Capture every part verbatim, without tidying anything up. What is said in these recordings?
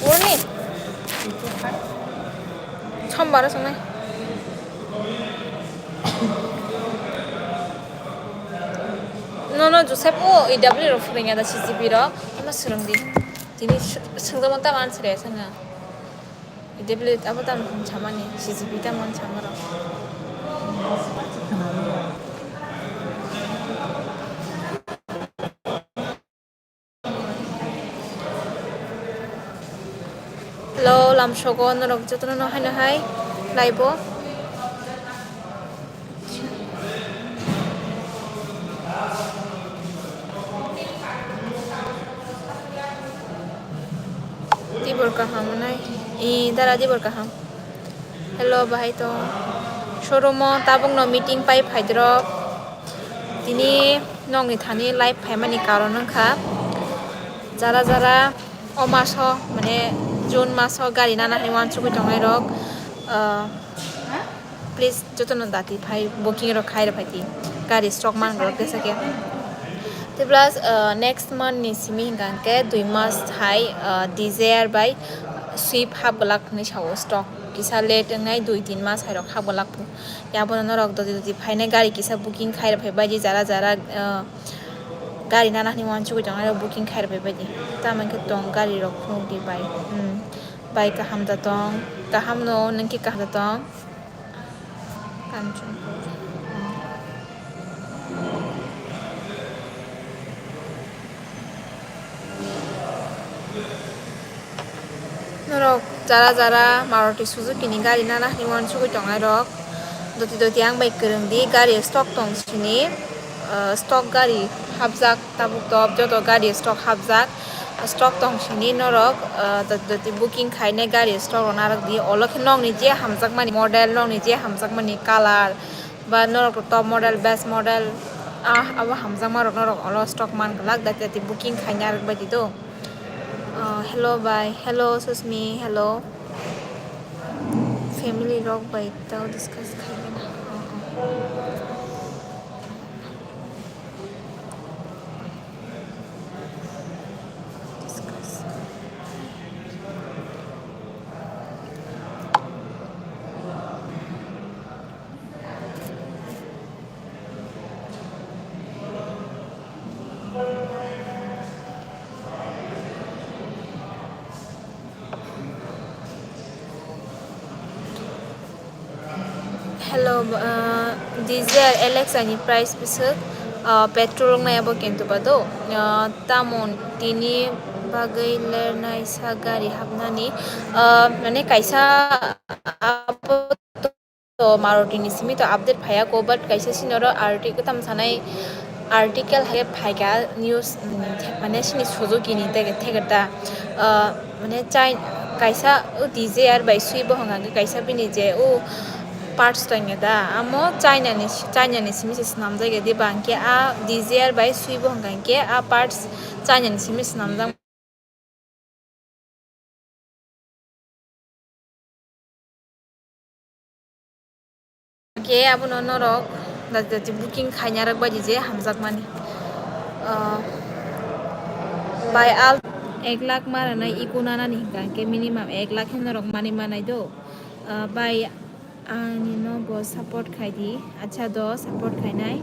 Boni? Sombar o songnai. Nono Joseph o E W rok phwrwngya da C G P rok? Ano swrwngdi. Tini sw-, swngjakma tamo answer ya swngya. E W abo tamo samani, C G P tamo samaro. Hello, lamsogo norok jotono no haino hai live o. Tibor kaham nai, i dara tibor kaham. Hello, bahai tong. Showroom o tabuk no meeting pai phaidrok. Tini nokni thani live phaimani karon wngkha, jara jara o maso, mane June maso gari nana hinwi uansugwi tongnai rok, ah, please jotono dati phai booking rok khai rok phaidi, gari stock man rok tesa khe. Te plus, ah, next month ni simi hingka hingke dui mas hai, ah, Dzire bai Swift hap glak hinwi sao stock. Kisa late wngnai, dui tin mas hai rok hap glak. Yabono norok doti doti phainai gari kisa booking khai rok phai baidi jara jara, ah, gari nana hinwi uansugwi tongnai booking khai rok phai baidi. Tamo khe tong gari rok phunukdi bai. Hmm. Bai kaham da tong, kaham no, nwng khe kaham da tong. Kanchanpur. Norok jara jara Maruti Suzuki ni gari nana hinwi uansugwi tongnai rok. Doti doti ang bai kwrwng di, gari stock tong sini, ah, stock gari hapjak tabuk top, joto gari stock hapjak, stock tong sini norok, ah, doti doti booking khainai gari stock rok narwk di, olo khe nokni je hamjakmani model, nokni je hamjakmani colour, ba norok top model, best model, ah, abo hamjakma rok norok olo stock man glak, dati dati booking khaina rwk bai di do. Ah, hello bai, hello Susmi, hello. Family rok bai tao discuss khai gana. Ah, ah. Discuss. Hello, ah, Dzire L X I ni price bwswk, ah, petrol wngnai abo kintu ba do, ah, tamo tini bagwi lernai sa gari hapnani, ah, mane kaisa abo to Maruti ni simi to update phaiya ko, but kaisa sini oro arti-, kwtam sanai article hai phaikha news, mm, mane sini Suzuki ni tege thege ta, ah, mane chai-, kaisa o Dzire bai Swift bo hwnka khe kaisa bini je o parts tongya da, amo China ni, China ni simi se swnamjak ya diba, hwnkhe a Dzire bai Swift bo hwnka khe a parts China ni simi swnamjak. Khe abono norok dati dati booking khaina rwk bai di je hamjakmani. Ah, bai al ek lakh ma rwnai Eeco nanani hwnkha hwnkhe minimum ek lakh khe norok mani manai do. Ah, bai ani nogo support khai di, acha do support khainai.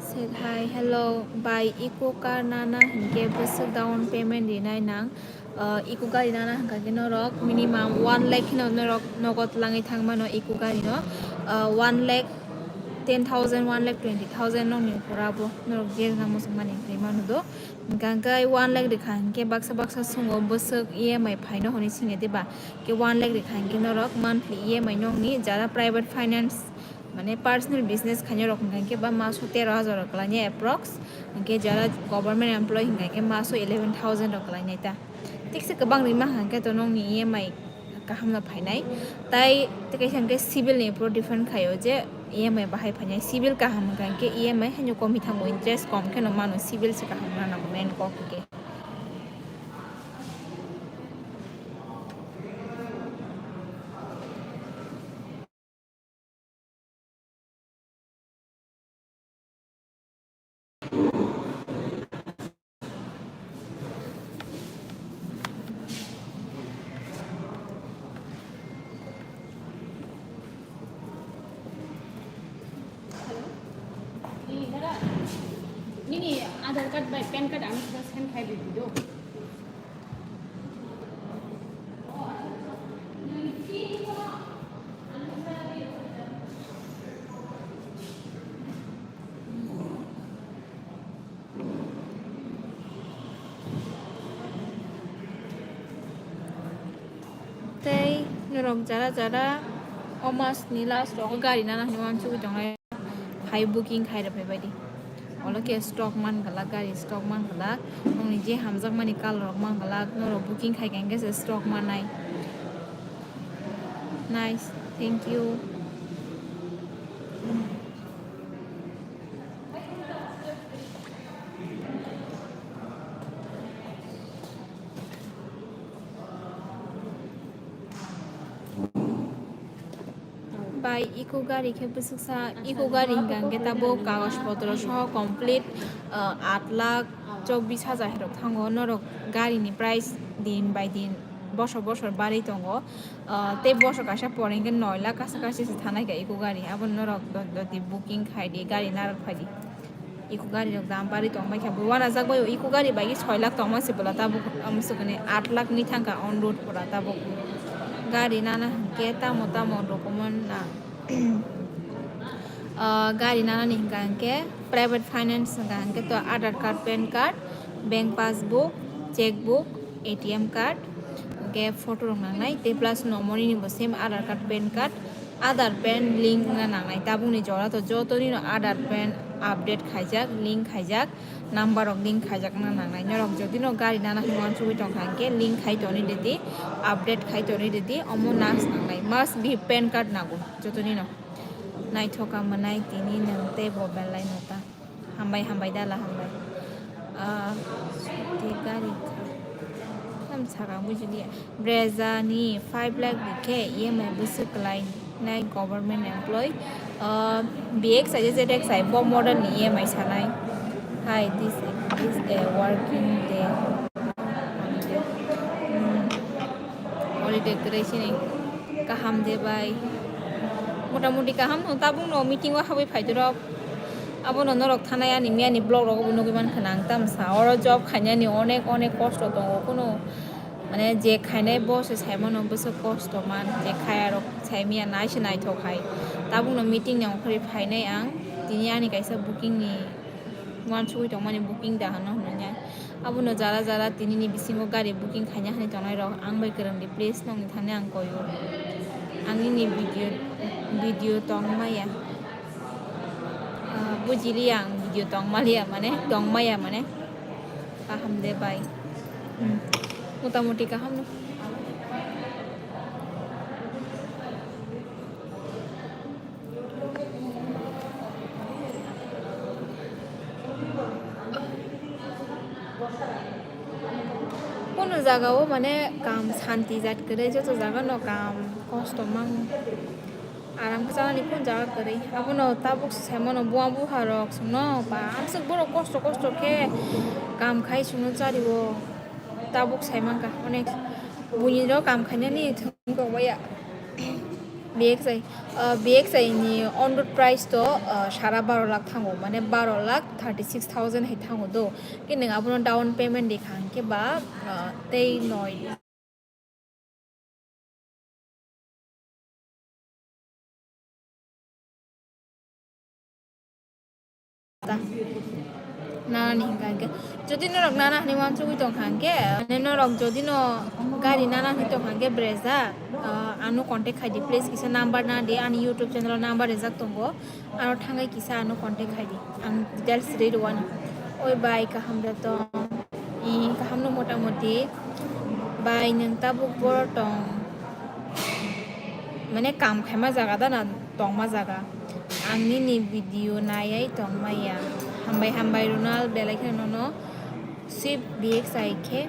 Said hi, hello, bai Eeco car nana hinkhe bwswk down payment rinai nang? Ah, Eeco gari nana hinkha khe norok minimum one lakh kheno norok nogot langwi thang mano Eeco gari no. Ah, one lakh ten thousand, one lakh twenty thousand nokni pora bo norok je rwna muchung mani hinwi mano do. Hinkha khe one lakh rikha hinkhe baksa baksa songo bwswk E M I phaino hwnwi singya diba? Khe one lakh rikha hinkhe norok monthly E M I nokni jara private finance mane personal business khainai rok hwnkha khe ba maso tero hajar rok kwlainai approx, hinkhe jara government employee hwnkha khe maso eleven thousand rok kwlainai ta. Tikse kwbang rima hwnkha khe to nokni E M I kaham no phainai. Tai tei kaisa hwnkhe civil ni upor depend khaio je E M I bahai phainai. Civil kaham hwnkha khe E M I haino komwi thango, interest kom kheno mano, civil se kaham rwna nango main kok hwnkhe. Aadhaar card bai pan card ang send khai di do. Tei norok jara jara o mas ni last rogo gari nana hinwi uansugwi tongnai. Hai booking khai rw phai bai di. Olo khe stock man glak, gari stock man glak. Nokni je hamjakmani colour rok man glak, norok booking khai kha hwnkhe se stock mannai. Nice, thank you. Bai, eco gari khe bwswksa, eco gari hwnkha hwnkhe tabuk kagoj potro soho complete, ah, aat lakh chobbish hajar hai rok thango. Norok gari ni price din bai din, bosor bosor barwi tongo. Ah, tei bosor kaisa pore hwnkhe noi lakh kasa kasi se thanai kha eco gari. Abo norok do-, doti booking khai di, gari narwk phai di. Eco gari rok dam barwi tong bai kha. Bo uanajak bai o eco gari bai soi lakh tongma se bwla tabuk, amo se kani aat lakh ni thang kha on road pura tabuk. Gari nana hwnkhe tamo tamo document na. Ah, gari nana ni hwnkha hwnkhe private finance hwnkha hwnkhe to Aadhaar card, pan card, bank passbook, cheque book, A T M card, hwnkhe photo rok nangnai tei plus nomoni ni bo same Aadhaar card, pan card, Aadhaar pan link wngna nangnai. Tabukni jora to jotoni no Aadhaar pan update khaijak, link khaijak, number rok link khaijakna nangnai. Norok jodi no gari nana hinwi uansugwi tongkha hwnkhe link khai toni rwdi, update khai toni rwdi, omo nang nangnai. Must be pan card nago jotoni no. Naithok ka mwnai tini nwng tei bo belai no ta. Hambai, hambai, dala hambai. Ah, scooty gari kha. Tam saka bujiliya. Brezza ni five lakh rikhe E M I bwswk kwlai nai government employee. Ah, B X I, Z X I, bo model ni E M I sanai. Hi, this is a working day. Hmm. Holiday kwrwi sini. Kaham de bai. Mota moti kaham no tabuk no meeting o habwi phai dorok. Abono norok thanai ani miyani vlog rogo bo nugwi mankha nang tamsa. Oro job khainani onek onek kosto tongo kuno. Mane je khainai bo se saimano bwswk kosto man. Je khaya rok saimiya nai se naithok hai. Tabuk no meeting ni ongkhorwi phainai ang. Tini ani kaisa booking ni uansugwi tongmani booking da hwnwi hwnwi. Abono jara jara tini ni bisingo gari booking khaina hwnwi tongnai rok ang bai kwrwng di, please nokni thani ang koi o. Ang nini video, video tong maya. Ah, bujiliya ang video tong maliya mane, tong maya mane. Kaham de bai. Hmm. Mota moti kaham no. Kuno jaga o mane kam santi jat kwrwi, joto jaga no kam kosto mang. Aram khe chanani kun jaga kwrwi. Abono tabuk se saimano buwa buha rok chwngno ba amswk borok kosto kosto khe kam khai chwngno chario. Tabuk saimankha onek buini rok kam khainani thwng tongmaya. B X I, ah, B X I ni on road price to, ah, sara baro lakh thango, mane baro lakh thirty six thousand hai thango do. Khe nwng abono down payment de kha hwnkhe ba, ah, tei noi. Ta. Nana ni hwnkha hwnkhe. Jodi norok nana hinwi uansugwi tongkha hwnkhe, mane norok jodi no gari nana hinwi tongkha hwnkhe Brezza, ah, ano contact khai di, please, kisa number na di, ani YouTube channel o number rijak tongo. Ano thangwi kisa ano contact khai di. Ang details rwi rwani. Oi bai, kaham da tong? I, kaham no mota moti. Bai, nwng tabuk boro tong? Mane kam khaima jaga da na tongma jaga? Ang nini video naiwi tongmaya. Hambai, hambai, Ronald, belai kheno nono Swift B X I khe,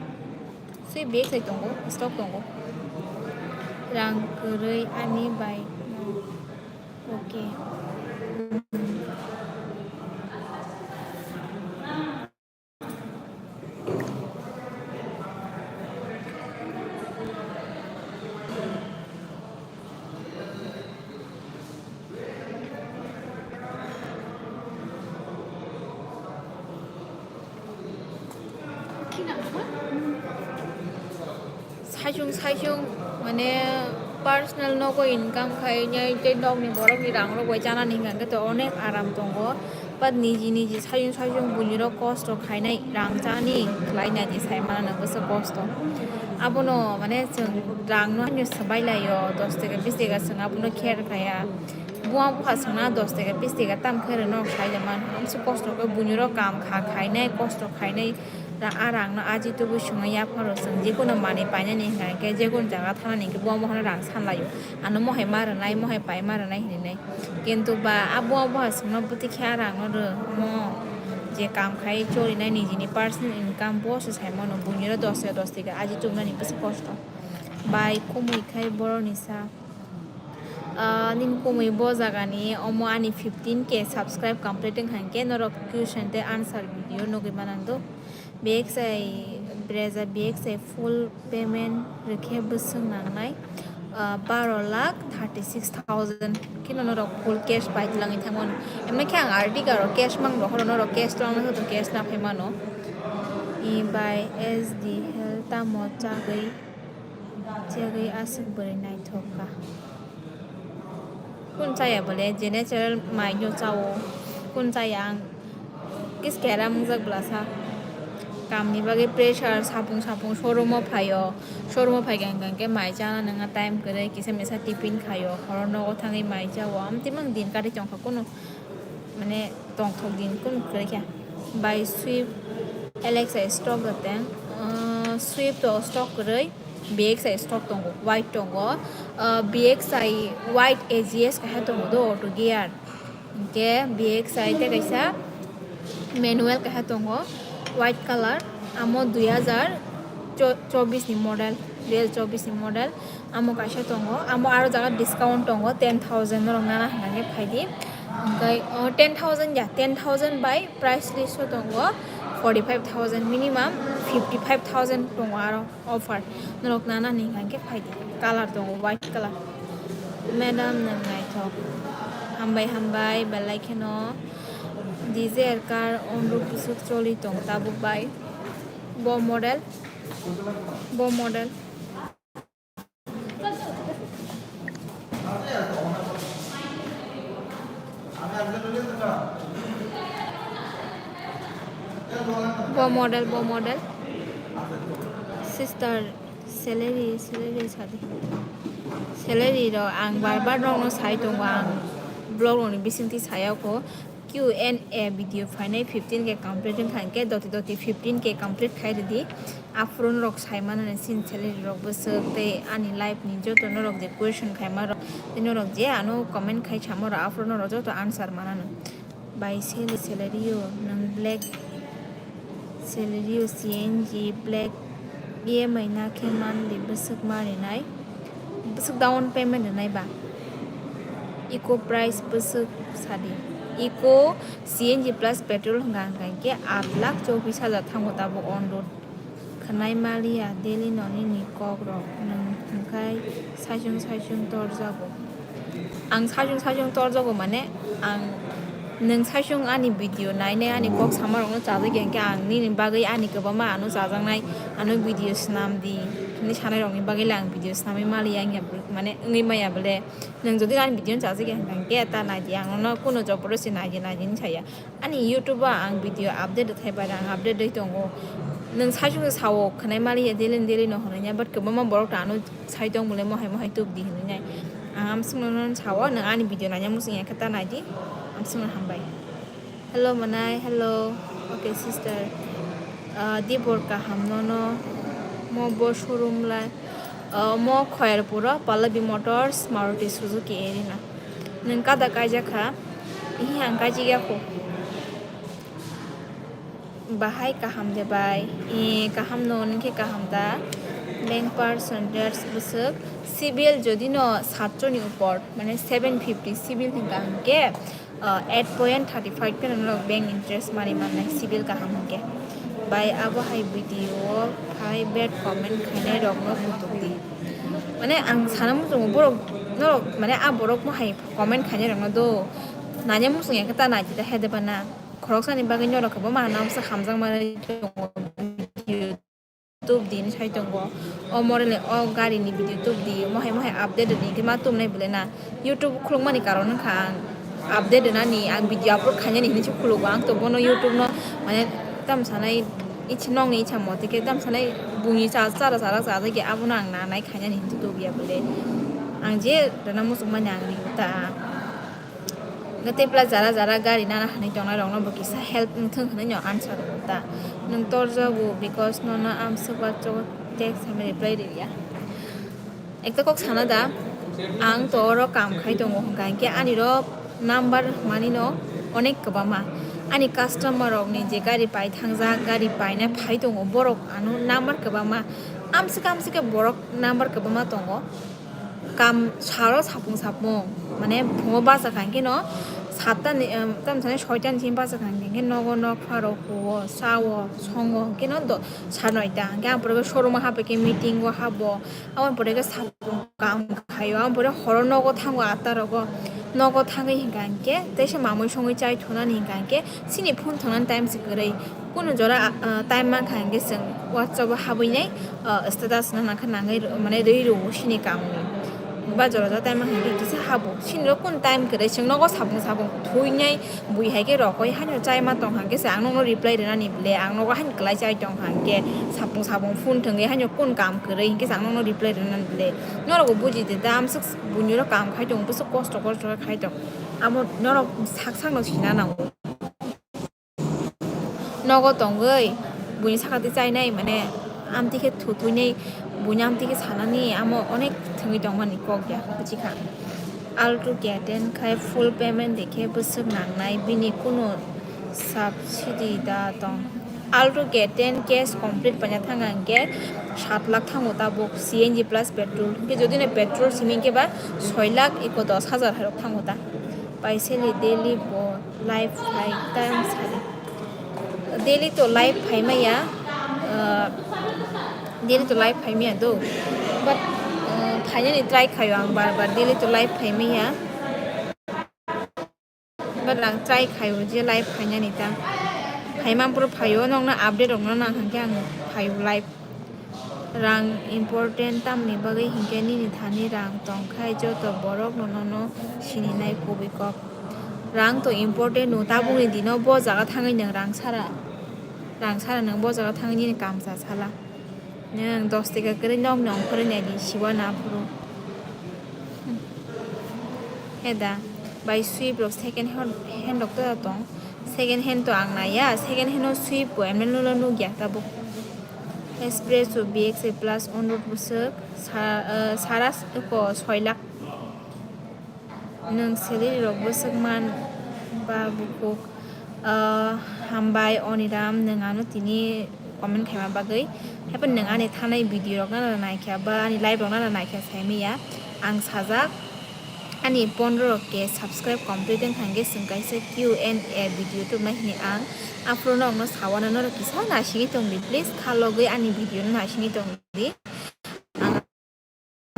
Swift B X I tongo, stock tongo. Rang kwrwi ani bai. Okay. Saichung saichung mane personal nogo income khainai tei nokni borokni rangrok bai chanani hwnkha khe to onek aram tongo. But niji niji saichung saichung buinirok kosto khainai rang chani khlainani sai manana bwswk kosto. Abono mane chwng rangno haino swbai laio, dos taka bis taka chwng abono care khaya. Buma bupha chwngna dos taka bis taka tam khe rwno khlai ya man. Amswk kosto khe buinirok kam kha khainai kosto khainai. Ra-, a rangno aji tubui swngo yapharo chwng jekunu manwi painani hwnkha khe jekunu jaga thanani hwnkhe bo mohorno rang sanlaio. Ano mohai ma rwnai, mohai pai ma rwnai hininai. Kintu ba a buma bupha chwngno bwtwi khe a rangno rw mo je kam khai cholinai nijini personal income bo se sai mano buiniro dos taka dos taka aji tubunani bwswk kosto. Bai kumui khai boroni sa. Ah, nini kumui bo jagani omo ani fifteen K subscribe complete wngkha hinkhe norok question tei answer video nugui manang do. B X I Breza B X I full payment rwkhe bwswk nangnai, ah, baro lakh thirty six thousand kheno norok full cash pai twlangwi thangmano. Emni khe ang R D card o cash mang rohoro norok cash twlangna khe cash na phai mano. I bai S D hel tamo chagwi. Chegwi aswk bwrwi naithok kha. Kun chaya bole je natural mai no chao. Kun chaya ang kis kera mungjak bwlasa. Kamni bagwi pressure sapung sapung showroom o phaio. Showroom o phai khe hwnkha khe mai chana nangya time kwrwi kisa misa tiffin khaio. Horo nogo thangwi mai chao. Amtwi mang din kari tongkha kunu mane tongthok din kun kwrwi kha. Bai Swift L X I stock gateng, ah, Swift o stock kwrwi, B X I stock tongo, white tongo, ah, B X I white A G S kaisa tongo do auto gear. Hinkhe B X I tei kaisa manual kaisa tongo, white color, amo dui hazar chobbish ni model, dui hazar chobbish ni model. Amo kaisa tongo, amo aro jaga discount tongo, ten thousand norok nana hwnka khe phaidi. Hwnkhe o ten thousand ya, ten thousand bai price list o tongo forty five thousand, minimum fifty five thousand tongo aro offer. Norok nana ni hwnka khe phaidi, color tongo white color. Madam nwng naithok, hambai hambai belai kheno Dzire car onrok bwswk choli tong tabuk bai. Bo model, bo model. Bo model, bo model. Sister, salary, salary sadi. Salary rok ang bar bar rokno sai tongo, ang vlog rokni bisingtwi saya kho. Q and A video phainai fifteen K complete wngkha hinkhe doti doti fifteen K complete khai rwdi. Aphuru norok sai manani chini salary rok bwswk tei ani life ni joto norok je question khaima rok tei norok je ano comment khai samo rok aphuru norok joto answer manano. Bai seli salary o nwng black salary o C N G black E M I na khe monthly bwswk ma rinai bwswk down payment rinai ba. Eco price bwswk sadi. Eco C N G plus petrol hwnka hwnka hinkhe aat lakh chobbish hajar thango tabuk on road. Khwnai maliya daily no nini kok rok nwng hwnkhai saichung saichung torjago. Ang saichung saichung torjago mane ang nwng saichung ani video nainai ani kok sama rokno chajagya hinkhe ang nini bagwi ani kwbangma ano chajaknai ano video swnam di hinwi sanai rokni bagwi le ang video swnamwi maliya wngya mane wngwi maya bole. Nwng jodi ani video no chajagya hinkhe ta naidi ang nono kunu joborosti naidi naidi hinwi saya. Ani YouTube o ang video update rwthai bai ang update rwi tongo. Nwng saichung sao khwnai maliya daily daily no hwnwi ya but kwbangma borok to ano sai tong bole mohai mohai tubdi hinwi nai. Ang amswkno no sao nwng ani video naina muchung ya khe ta naidi. Amswkno hambai. Hello manai, hello. Okay sister. Ah, dibor kaham nono mo bo showroom lai. Ah, mo Khoyerpuro Pallavi Motors Maruti Suzuki Erina. Nwng kada kaijak kha? Ihi ang kaijak ya kho. Bahai kaham de bai? Eh, kaham no, nwng khe kaham da. Bank percentage bwswk. Civil jodi no satcho ni upor, mane seven fifty civil hwnka hwnkhe, ah, eight point thirty five kheno norok bank interest mari mannai civil kaham hwnkhe. Bai abo hai video o phai bad comment khainai rok no kutuk di. Mane ang sana muchungo borok norok mane a borok mo hai comment khainai rok no do. Nanya muchung ya khe ta nai ta hai de bana. Khoroksani bagwi norok kwbangma hano hamjakma tongo. YouTube di hinwi sai tongo. O model ni o gari ni video tubdi, mohai mohai update rwdi hinkhe ma tubnai bwle na. YouTube khulukmani karon wngkha ang update rwnani, ang video upload khainani hinwi se khulugo. Ang to bono YouTube no mane tam sanai ichi nokni icha motike tam sanai buini cha chara chara chajakya abono ang nanai khainani hinwi tubya bwle. Ang je rwna muchungmani ang rigo ta. Tei plus jara jara gari nana hinwi tongnai rokno bo kisa help wngthung hinwi no answer rwo ta. Nwng torjago because nono amswk uansukgo text hamya reply rwya. Ekta kok sana da, ang to oro kam khai tongo hwnkha hinkhe ani ro number mani no onek kwbangma. Ani customer rokni je gari pai thangjak, gari paina phai tongo, borok ano number kwbangma. Amswk amswk khe borok number kwbangma tongo. Kam salo sapung sapung, mane phungo bachakha hinkhe no satta ni, em, tam sani soita ni simi bachakha hinkhe nogo nokpharo huo, sao, songo hinkhe no do sa noita. Hinkhe ang pore khe showroom o haphaikhe meeting o habo, aboni pore khe sapung kam khaio, aboni pore horo nogo thango atta rogo, nogo thangwi hinkha hinkhe teisa mamui songwi chai thunani hinkha hinkhe chini phone thwngnani time se kwrwi. Kunu jora, ah, time mankha hinkhe chwng WhatsApp o habwinai, ah, status no nangkha nangwi rw-, mane rwi rwo sini kamni. Ba jora jora time mankha hinkhe kisa habo. Sini rok kunu time kwrwi chwng nogo sapung sapung thuinai bui hai khe rokoi haino chai ma tong hinkhe se ang nokno reply rwnani bwle, ang nogo haino kwlai chai tong hinkhe sapung sapung phone thwngwi haino kunu kam kwrwi hinkhe se ang nokno reply rwnani bwle. Norok bo buji de da amswk buini oro kam khai tong bwswk kosto kosto khe khai tong. Amo norok sak sak no sina nango. Nogo tongwi buini sakati chainai mane amtwi khe thutwinai buini amtwi khe sanani amo onek thwngwi tongmani kok ya bwchikha. Alto K ten khai full payment de khe bwswk nangnai bini kunu subsidy da tong. Alto K ten cash complete paina thang hinkhe sat lakh thango tabuk C N G plus petrol hinkhe jodi no petrol simi hinkhe ba soi lakh eko dos hajar hairok thango ta. Paisali daily bo live phai ta ang sadi. Daily to live phai maya, ah, daily to live phai maya do. But, ah, phainani try khayo ang bar bar daily to live phai maya. But ang try khayo je live phainani ta. Phaima puro phayo, nokno update rokno nang hinkhe ang phayo live. Rang important tamni bagwi hinkhe nini thani rang tongkhai joto borok no nono sininai kubui kok. Rang to important no tabukni dino bo jaga thangwi nwng rang sara, rang sara nwng bo jaga thangwi nini kam cha sala. Nwng dos taka kwrwi nokni ongkhorwi naidi siwa na phuru. Heda bai sweep rok second hand, hand rok to tong. Second hand to ang naiya, second hand o sweep bo emne nulo nukya tabuk. Espresso B X A plus on road bwswk sa-, ah, sara ko soi lakh. Nwng salary rok bwswk man ba bukhuk? Ah, hambai Oniram, nwng ano tini comment khaima bagwi. Haikhe nwng ani thanai video rok nana naikha ba ani live rok nana naikha saimaya. Ang sajak ani pondro rok ke subscribe complete wngkha hwnkhe chwng kaisa Q and A video tubnai hwnwi ang aphuru norokno sawana norok kisa naisingwi tongdi please kha logwi ani video no naisingwi tongdi.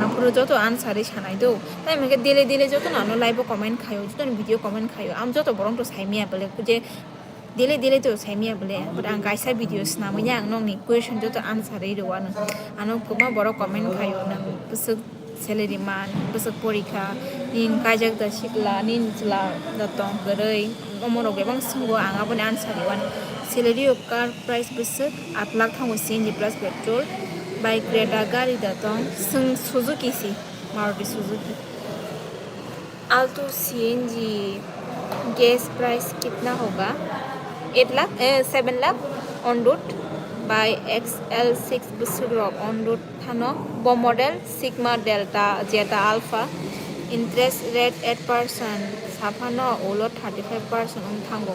Ang aphuru joto answer ri sanai do. Tai hwnkhe daily daily joto no ano live o comment khaio, joto ni video comment khaio. Am joto borok to saimaya bole je daily daily to saimaya bole. But ang kaisa video swnamwi ang nokni question joto answer ri rwano. Ano kwbangma borok comment khaio nang bwswk salary man, bwswk porikha, nin kaijak da sikla, nin chwla da tong kwrwi. Omo rok bebak swngo ang aboni answer ri wano. Salary o car price bwswk at lakh thango C N G plus petrol. Bai Creta gari da tong, swng Suzuki si, Maruti Suzuki. Alto C N G gas price kitna hoga? Eight lakh, eh, seven lakh on road. Bai X L six bwswk rok on road. Thano bo model Sigma Delta Zeta Alpha, interest rate eight percent, saphano ulo thirty five percent wng thango.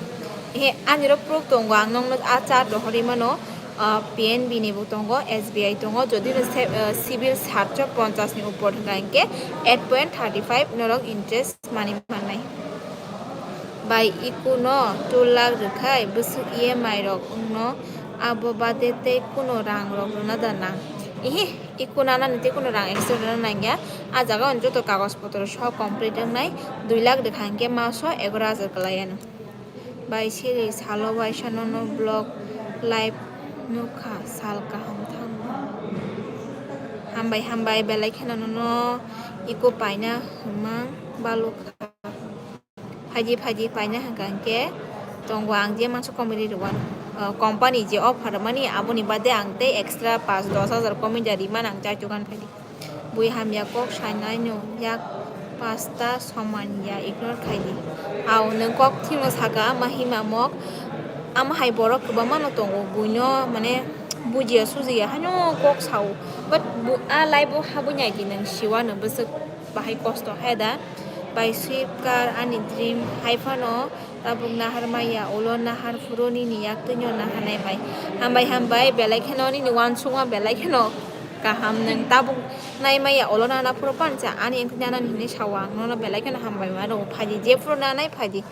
He ani ro proof tongo, ang nokno a chart rohorwi mano, ah, P N B ni bo tongo, S B I tongo, jodi no se-, ah, civil satcho ponchas ni upor hwnka hinkhe eight point thirty five norok interest mani mannai. Bai ikuno two lakh rwkhai bwswk E M I rok wngno, abo bade tei kuno rang rok rwna da nang? Ihi, iku nanani tei kuno rang extra rwna nangya. A jaga o joto kagoj potro so complete wngnai, dui lakh rwkha hinkhe maso egaro hajar kwlai ano. Bai siri salo waisa nono vlog live Nukha sal kaham thango. Hambai hambai, belai kheno nono iko paina hwnma balukha. Phaidi phaidi paina hwnkha hwnkhe tongo ang je mansa comedy rwani, ah, company je offer mani aboni bade ang tei extra paanch dos hajar comedy riman ang chai chukan phaidi. Bui hamya kok sanai no yak pasta soman ya ignore khaidi. Ao nwng kok thwngno saka ama hima mok ama hai borok kwbangma no tongo buino mane bujiya sujiya haino kok sao but bu a life o habwi naidi nwng siwa no bwswk bahai kosto hai da bai swift car ani dream hai phano. Tabuk nahar maya ulo nahar phuru nini yaktwino naharnai bai. Hambai hambai belai kheno nini uansukma belai kheno kaham nwng tabuk nai maya ulo nana phuru pansa ani engti nana hinwi sao ang nono belai kheno hambai ma rwo phaidi jephuru nanai phaidi.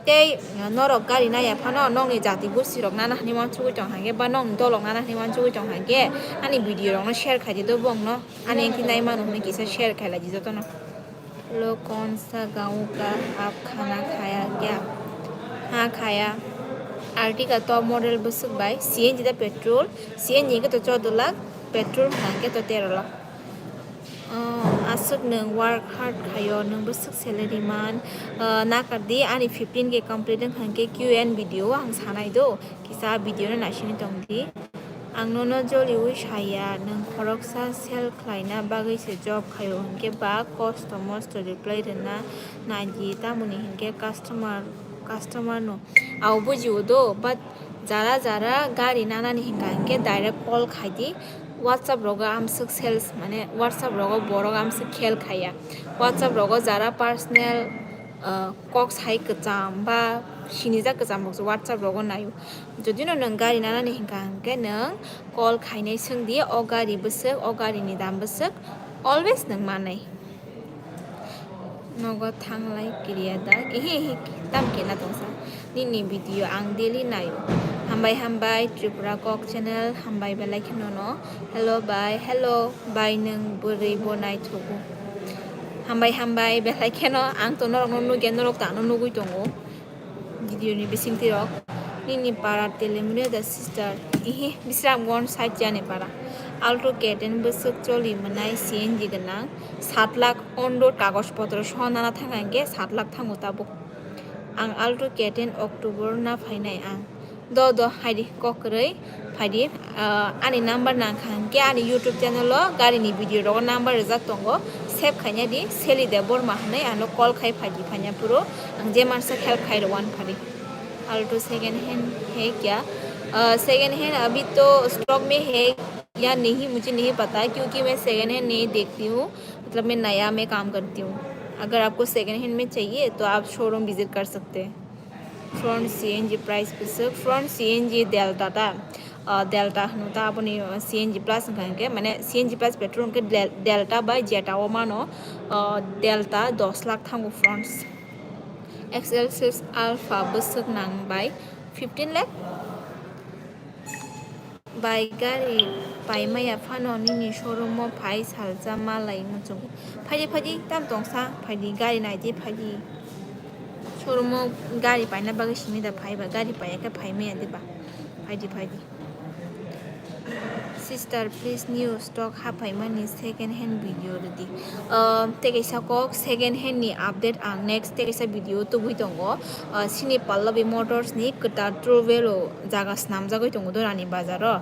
Tei norok gari naya phano nokni jati gosti rok nana hinwi uansugwi tong hangkhe ba nokni dolok nana hinwi uansugwi tong hangkhe ani video rokno share khaidi do bongno ani engti nai mano hinwi kisa share khailai di jotono. Lo kaun sa gaon ka aap khana khaya kya? Ha khaya. Ertiga top model bwswk bai C N G da petrol, C N G hwnkhe to chordo lakh, petrol hwnkhe to tero lakh. Oh, aswk nwng work hard khaio, nwng bwswk salary man, ah, nakardi ani fifteen K complete wngkha hwnkhe Q and A video ang sanai do, kisa video no naisingwi tongdi. Ang nono joliui saya, nwng khoroksa sell khlaina bagwi se job khaio hwnkhe ba kosto mosto reply rwna naidi, tamoni hinkhe customer, customer no. Ao bujio do, but jara jara gari nanani hinka hinkhe direct call khaidi, WhatsApp rogo amswk sales, mane WhatsApp rogo borok amswk khel khaya. WhatsApp rogo jara personal, ah, kok sai kwcham ba sinijak kwcham rok se WhatsApp rogo naio. Jodi no nwng gari nanani hinka hinkhe nwng call khainai swngdi, o gari bwswk, o gari ni dam bwswk, always nwng manai. Nogo thanglai kiriya da, ehe ehe tam kena tongsa. Nini video ang daily naio. Hambai hambai Tripura Kok channel, hambai belai kheno no. Hello bai, hello bai, nwng bwrwi bo naithogo. Hambai hambai belai kheno ang to norok no nugya, norok ta no nugwi tongo. Video ni bisingtwi rok. Nini para telemune da sister. Ihi, Bisramganj side jani para. Alto K ten bwswk choli mwnai C N G gwnang. Sat lakh on road kagoj potro soho nana thang hwnkhe sat lakh thango tabuk. Ang Alto K ten October na phainai ang. Do do haidi kok kwrwi. Phaidi, ah, ani number nangkha hinkhe ani YouTube channel o gari ni video rogo number rijak tongo, save khaina di, Seli Debbarma hinwi ano call khai phaidi, phanya phuru ang je mansa help khai rw uan phadi. Alto second hand hai kya? Ah, second hand abhi to stock mein hai ya nahi, mujhe nahi pata, kyunki main second hand nahi dekhti hu, matlab main naya mein kaam karti hu. Agar aapko second hand mein chahiye to aap showroom visit kar sakte hain. Front C N G price bwswk, front C N G Delta ta, ah, Delta hwno ta, aboni C N G plus hwnkha hinkhe, mane C N G plus petrol hinkhe Del-, Delta bai Jetta o mano, ah, Delta dos lakh thango fronts. X L six Alpha bwswk nang bai fifteen lakh. Bai gari paimaya phano nini showroom o phai salsa malai muchungo. Phaidi phaidi tam tongsa phaidi gari naidi phaidi. Showroom o gari paina bagwi simi da phaiba gari paiya khe phaimaya diba. Phaidi phaidi. Sister, please new stock haphaimani second hand video rwdi. Ah, tei kaisa kok second hand ni update ang next tei kaisa video tubui tongo. Ah, sini Pallavi Motors ni kwtal True Value jaga snamjagwi tongo Dorani bazar o.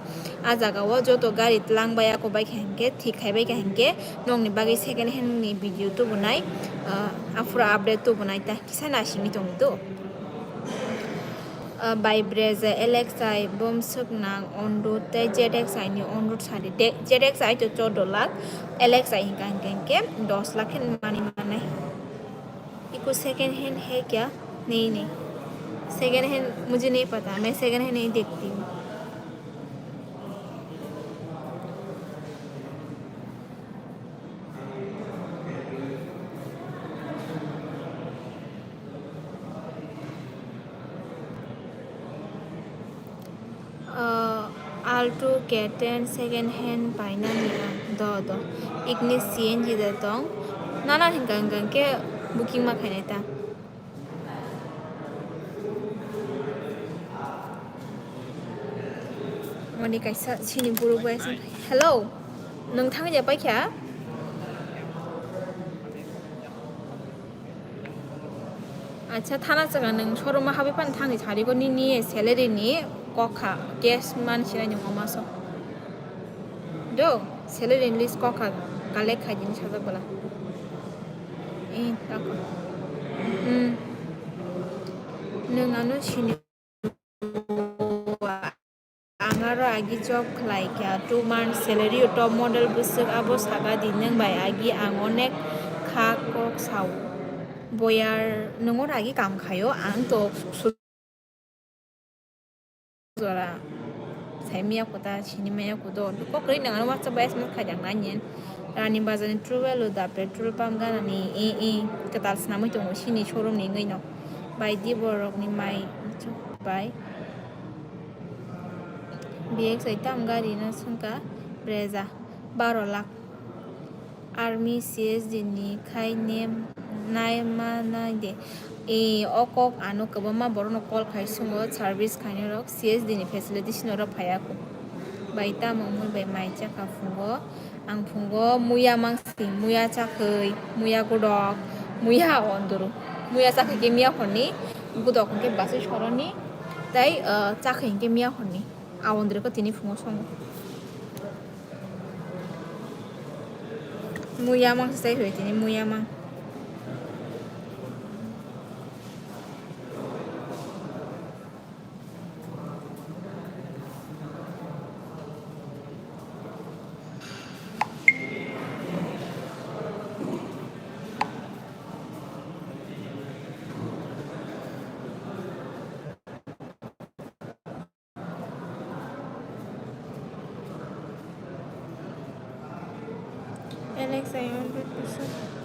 A jaga o joto gari tlang bai ako bai kha hinkhe thik khai bai kha hinkhe nokni bagwi second hand ni video tubunai, ah, aphuru update tubunai ta kisa naisingwi tongdi do. Ah, bai Brezza L X I bumswk nang on road tei Z X I ni on road sadi de, Z X I to chordo lakh, L X I hinkha hinkhe hinkhe dos lakh khe mani manai. Iko second hand hai kya? Nahi nahi. Second hand mujhe nahi pata, main second hand nahi dekhti hu. Ah, Alto K ten second hand painani ang. Do, do. Ignis C N G da tong. Nana hinkha hinkha khe booking ma khainai ta. Moni kaisa sini buru bai sini. Hello. Nung thang ya pai kha? Acha, thana chakha nung showroom habai pan thani sari ko nini salary ni kokha cash man sinai ni mama so. Do, salary list kokha collect khai din sajak bala. Eh, tako. Hmm. Nung ano sini. Ang aro agi job khlai kha, two months salary o top model bwswk abo saka di nwng bai agi ang onek kha kok sao. Boyar nung oro agi kam khaio, ang to jora sai maya kota sini maya kodo kok ri nang aro WhatsApp bai S M S khai dang nai nyen. Rani bazar ni twelve o da petrol pump gana ni e e kwtal swnamwi tongo sini showroom ni wngwi no. Bai di borok ni mai bai. B X I tam gari no sungka Brezza baro lakh. Army C S D ni khai nem nai ma nai de. E, o kok ano kwbangma borokno call khai sungo service khainai rok C S D ni facilities no rok phaiya kho. Bai tamo mui bai mai chakha phungo. Ang phungo muya mangsing, muya chakhwi, muya godok, muya onduru. Muya chakhwi khe miya horni, godok hwnkhe basui soroni, tai, ah, chakhwi hwnkhe miya horni. A onduru khe tini phungo songo. Muya mang se sai hoi tini muya mang. Alex, I want to listen.